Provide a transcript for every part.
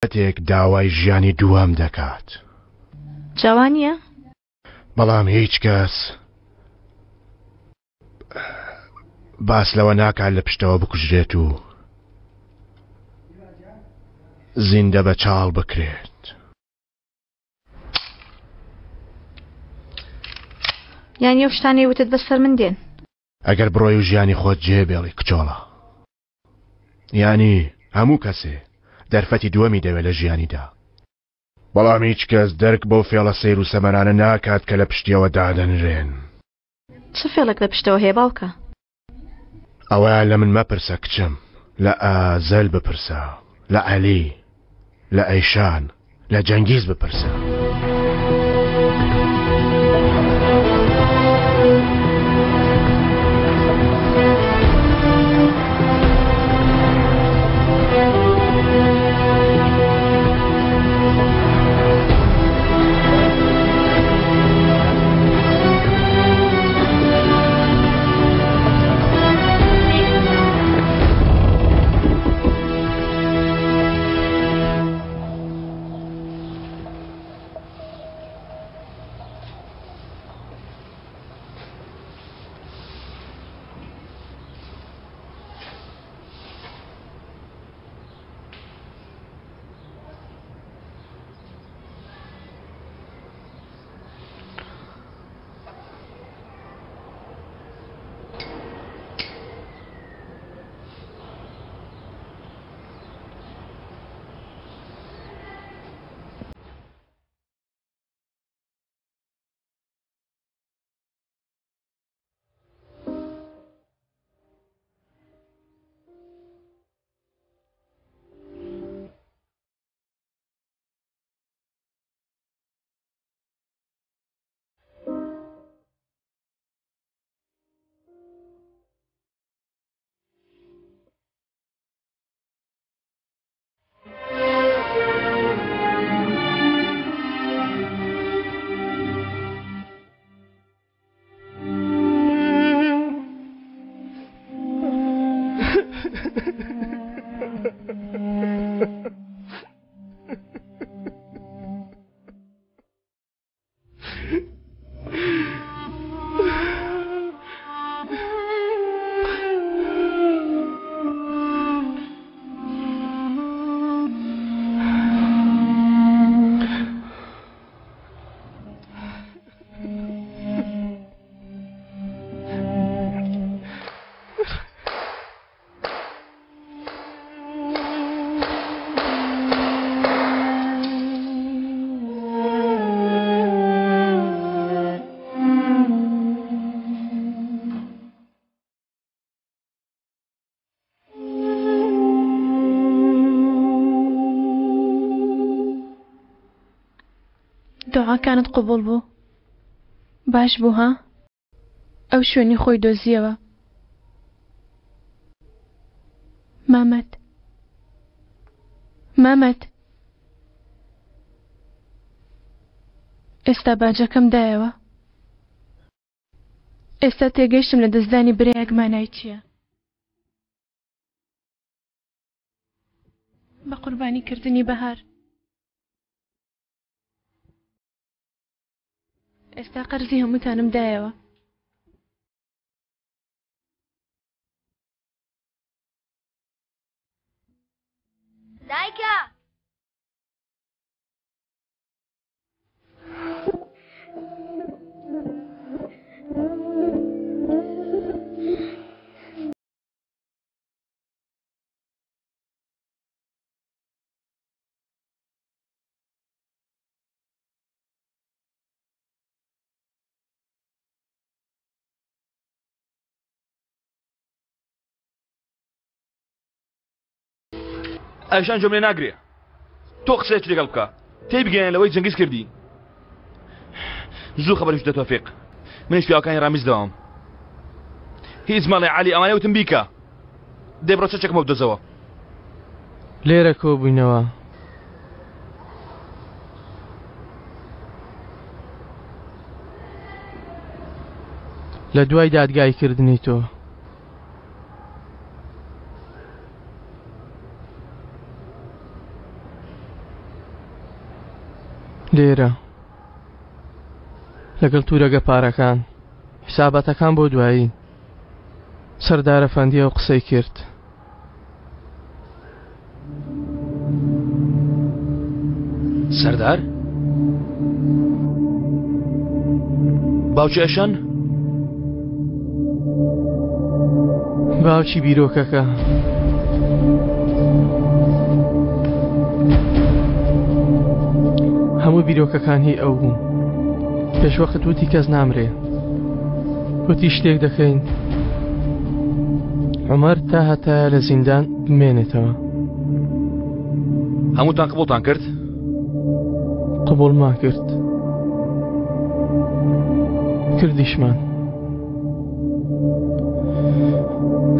کاتێک داوای ژیانی دووەم دەکات. جا وا نییە؟ بەڵام هیچ کەس باس لەوە ناکات لە پشتەوە بکوژرێت و زیندە بە چاڵ بکرێت. یانی ئەو شتانەی وتت بەسەر من دێن؟ ئەگەر بڕۆی و ژیانی خۆت جێ بێڵی کچۆڵە. یانی هەموو کەسێ دەرفەتی دووەمی دەوێت لە ژیانیدا، بەڵام هیچ کەس دەرک بەو فێڵە سەیر و سەمەرانە ناکات کە لە پشتیەوە دادەنرێن. چ فێڵێک لە پشتەوە هەیە باوکە؟ ئەوەیان لە من مەپرسە کچم، لە ئازەل بپرسە، لە عەلی، لە ئەیشان، لە جەنگیز بپرسە. دوعاکانت قبوڵ بوو باش بوو ها ئەو شوێنی خۆی دۆزیەوە مامەت مامەت ئێستا باجەکەم دایەوە ئێستا تێگەیشتم لە دەستدانی برایەک مانای چییە بە قوربانی کردنی بەهار ئێستا قەرزی هەمووتانم دایەوە. دایکە! ئەیشان گوێم لێ ناگرێ تۆ قسەیەکی لەگەڵ بکە تێی بگەیەنە لەوەی جەنگیز کردی زوو خەبەریش بدە تۆفیق منیش پیاوەکانی ڕامیز دەوام هیچ مەڵێ عەلی ئەوانەی وتم بیکە دەی بڕۆ چەکەکەمەوە بدۆزەوە. لێرە کۆبووینەوە. لە دوای دادگایکردنی تۆ. لێرە لەگەڵ تورەگە پارەکان حساباتەکان بۆ دوایی سەردارە فەندی ئەو قسەی کرد. سەردار؟ باوکی ئەشەن؟ باوکی بیرۆکەکە. هەموو بیرۆکەکان هی ئەو بوو. پێشوەخت وتی کەس نامرێ. وتی شتێک دەکەین. عومەر تا هەتایە لە زیندان بمێنێتەوە. هەمووتان قبوڵتان کرد؟ قبوڵمان کرد. کردیشمان.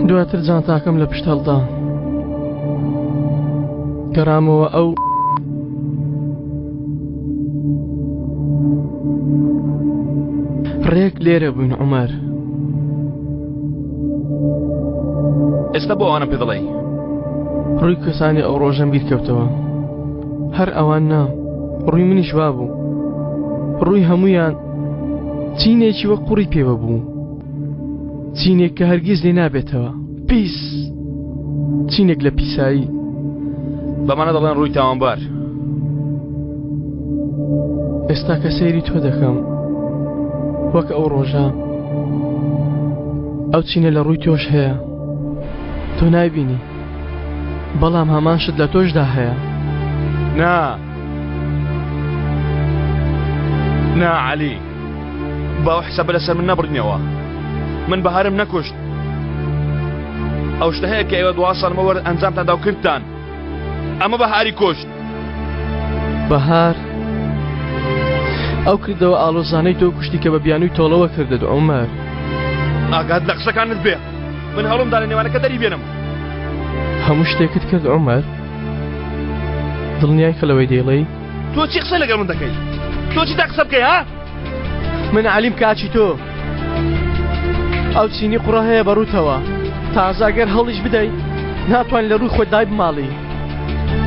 دواتر جانتاکەم لە پشت هەڵدا. گەڕامەوە ئەو ڕێک لێرە بووین عومەر. ئێستا بۆ ئەوانم پێ دەڵێی؟ ڕووی کەسانی ئەو ڕۆژەم بیر کەوتەوە. هەر ئەوان نا، ڕووی منیش وا بوو. ڕووی هەموویان چینێکی وەک قوڕی پێوە بوو. چینێک کە هەرگیز لێ نابێتەوە. پیس! چینێک لە پیسایی. بەمانە دەڵێن ڕووی تاوانبار. ئێستا کە سەیری تۆ دەکەم وەک ئەو ڕۆژە ئەو چینە لە ڕووی تۆش هەیە تۆ نایبینی بەڵام هەمان شت لە تۆشدا هەیە. نا نا عەلی با ئەو حسابە لەسەر من نەبڕینەوە من بەهارم نەکوشت ئەو شتە هەیە کە ئێوە دوا ساڵ لەمەوبەر ئەنجامتان دا و کردتان ئەمە بەهاری کوشت. بەهار ئەو کردەوە ئاڵۆزانەی تۆ کوشتی کە بە بیانووی تۆڵەوە کردت عومەر. ئاگات لە قسەکانت بێ من هەوڵم دا لە نێوانەکە دەری بێنم. هەموو شتێکت کرد عومەر؟ دڵنیای کە لەوەی دەیڵێی؟ تۆ چی قسە لەگەڵ من دەکەی؟ تۆ چی تا قسە بکەی ها؟ من عەلیم کاکی تۆ ئەو چینی قوڕە هەیە بە ڕووتەوە تازە گەر هەڵیش بدەی ناتوان لە ڕووی خۆت دای بماڵی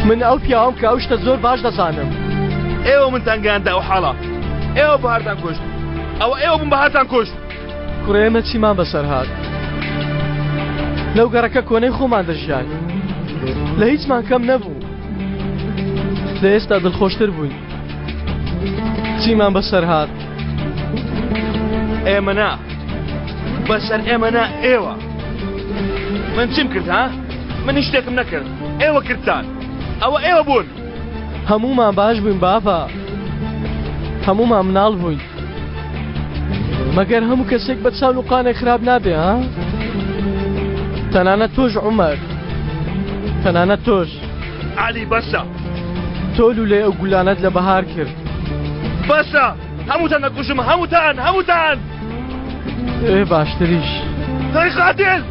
من ئەو پیاوم کە ئەو شتە زۆر باش دەزانم. ئێوە منتان گەیاندە ئەو حاڵە ئێوە بەهارتان کوشت ئەوە ئێوە بوون بەهارتان کوشت. کوڕە ئێمە چیمان بەسەر هات لەو گەڕەکە کۆنەی خۆمان دەژیاین لە هیچمان کەم نەبوو لە ئێستا دڵخۆشتر بووین چیمان بەسەر هات ئێمە نا بەسەر ئێمە نا ئێوە من چیم کرد ها من هیچ شتێکم نەکرد ئێوە کردتان ئەوە ئێوە بوون هەموومان باش بووین بابە هەموومان مناڵ بووین مەگەر هەموو کەسێک بە چاو نوقانێک خراپ نابێ ها تەنانەت تۆش عومەر تەنانەت تۆش عەلی بەسە تۆ لولەی ئەو گولانەت لە بەهار کرد بەسە هەمووتان دەکوژم هەمووتان هەمووتان ئێ باشتریش دەی قاتل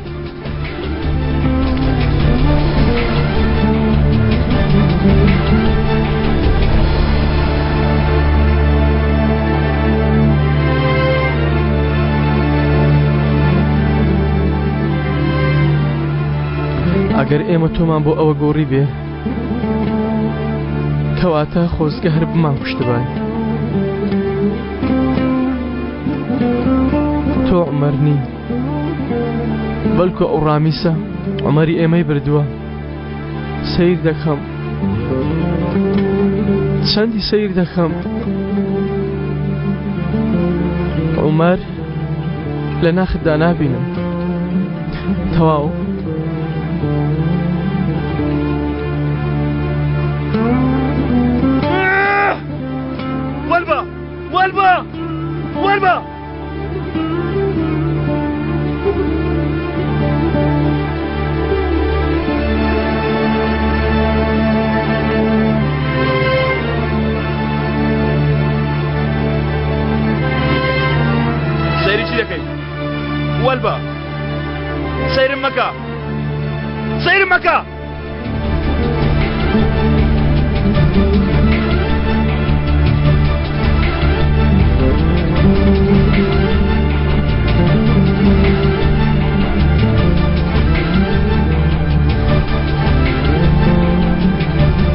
ئەگەر ئێمە تۆمان بۆ ئەوە گۆڕی بێ کەواتە خۆزگە هەر بمان کوشتبای تۆ عومەر نی بەڵکو ئەو ڕامیسە عومەری ئێمەی بردووە سیر دەکەم چەندی سیر دەکەم عومەر لە ناختدا نابینم تەواو.